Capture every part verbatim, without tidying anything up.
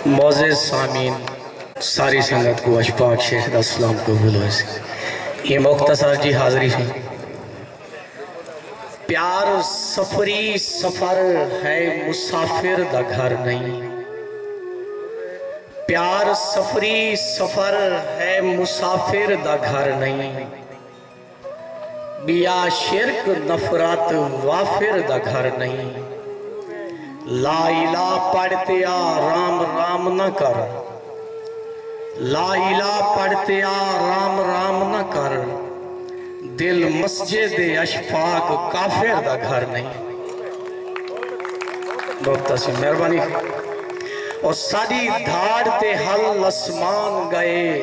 معزز سامعین، ساری سنگت کوں اشفاق شیخ دا سلام قبول ہوئے سی۔ یہ مختصر جی حاضری سی۔ پیار سفری سفر ہے، مسافر دا گھر نہیں۔ پیار سفری سفر ہے، مسافر دا گھر نہیں۔ ٻیا شرک نفرت وافر دا گھر نہیں۔ لا الہ پڑھ تے آ، رام رام نہ کر۔ لا الہ پڑھ تے آ، رام رام نہ کر۔ دل مسجد اشفاق کافر دا گھر نہیں۔ بہت تسی مہربانی۔ اور ساݙی دھاڑ تے ہل اسمان ڳئے،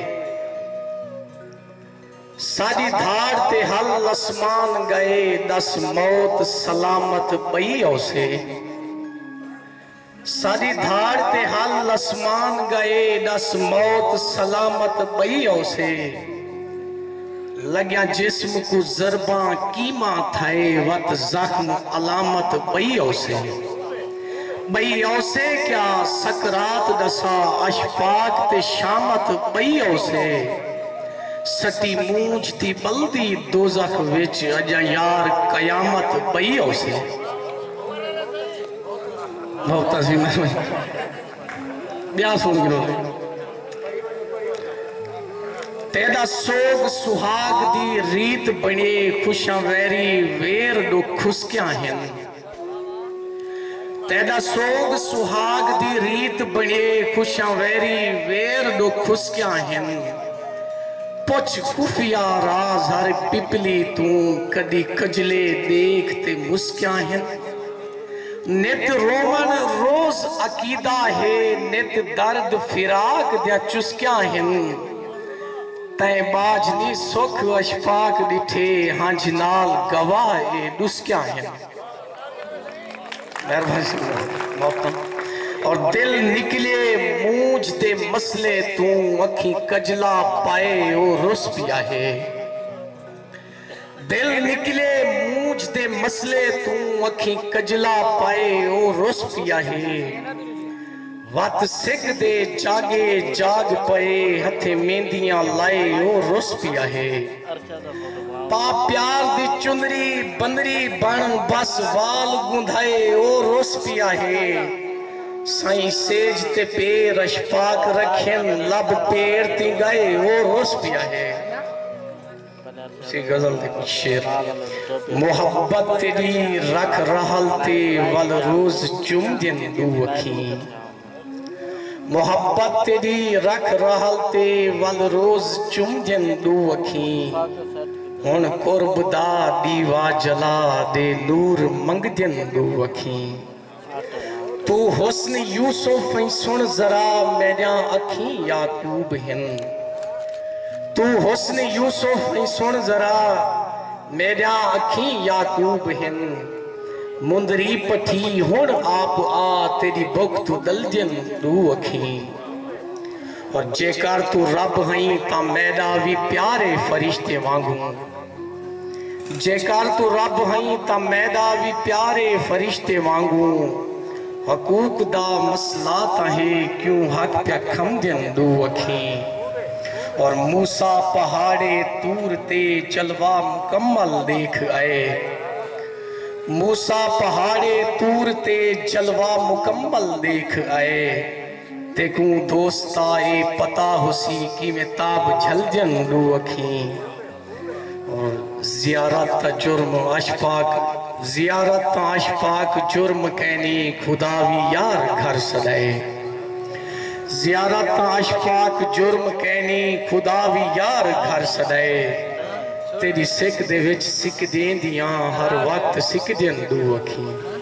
ساݙی دھاڑ تے ہل اسمان ڳئے، ݙس موت سلامت ٻئی اوسے۔ ساݙی دھاڑ تے ہل اسمان ڳئے، ݙس موت سلامت ٻئی اوسے۔ لڳیاں جسم کوں ضرباں کیماں تھئے، وت زخم علامت ٻئی اوسے۔ ٻئی اوسے کیا سکرات ݙسا، اشفاق تے شامت ٻئی اوسے۔ سٹی مونجھ دی ٻلدی دوزخ وچ، اڄاں یار قیامت ٻئی اوسے۔ بہت عظیم ہے۔ ٻیا سُݨ گھنو۔ تیݙا سوڳ سہاڳ دی ریت بݨیے، خوشاں ویری ویر ݙو کھسکیاں ہن۔ تیݙا سوڳ سہاڳ دی ریت بݨیے، خوشاں ویری ویر ݙو کھسکیاں ہن۔ پچھ خفیہ راز ہر پپلی توں، کݙی کجلے ݙیکھ تے مسکیاں ہن۔ نت رووݨ روز عقیدہ ہے، نت درد فراق دیاں چسکیاں ہن۔ تیں ٻاجھ نی سکھ اشفاق ݙٹھے، ہنجھ نال گواہ اے ݙسکیاں ہن۔ مہربانی سنگت، محترم۔ اور دل نکلے مونجھ دے مسئلے توں، اکھیں کجلا پائے او رس پیا ہے۔ دل نکلے مونجھ دے مسئلے توں، اکھیں کجلا پائے او رس پیا ہے۔ وت سڳ دے جاڳے جاڳ پئے، ہتھیں میندیاں لائے او رس پیا ہے۔ پا پیار دی چنری بندری بݨ، بس وال ڳندھائے او رس پیا ہے۔ سائیں سیج تے پیر اشفاق رکھن، لب پیر تیں ڳئے او رس پیا ہے۔ سی غزل دے کچھ شعر۔ محبت تیݙی رکھ رحل تے، ول روز چمدن ݙو اکھیں۔ محبت تیݙی رکھ رحل تے، ول روز چمدن ݙو اکھیں۔ ہݨ قرب دا ݙیوا جلا ݙے، نور منگدن ݙو اکھیں۔ توں حسن یوسف ہیں سݨ ذرا، میݙیاں اکھیں یعقوب ہن۔ توں حسن یوسف ہیں سݨ ذرا، میݙیاں اکھیں یعقوب ہن۔ مندری پٹھی ہݨ آپ آ، تیݙی بکھ توں ݙلدن ݙو اکھیں۔ اور جیکر توں رب ہیں تاں میݙا وی پیار اے فرشتے وانگوں۔ جیکر توں رب ہیں تاں میݙا وی پیار اے فرشتے وانگوں۔ حقوق دا مسئلہ تاں ہے، کیوں حق پیا کھمدن ݙو اکھیں۔ اور موسیٰ پہاڑے طور تے جلوہ مکمل ݙیکھ آئے۔ موسیٰ پہاڑے طور تے جلوہ مکمل ݙیکھ آئے۔ تیکوں دوستا اے پتہ ہوسی، کیویں تاب جھلدن ݙو اکھیں۔ اور زیارت دا جرم اشفاق، زیارت تاں اشفاق جرم کینی، خدا وی یار گھر سݙائے۔ زیارت تاں اشفاق جرم کینی، خدا وی یار گھر سݙائے۔ تیݙی سک دے وچ سکدیں دیاں، ہر وقت سکدن ݙو اکھیں۔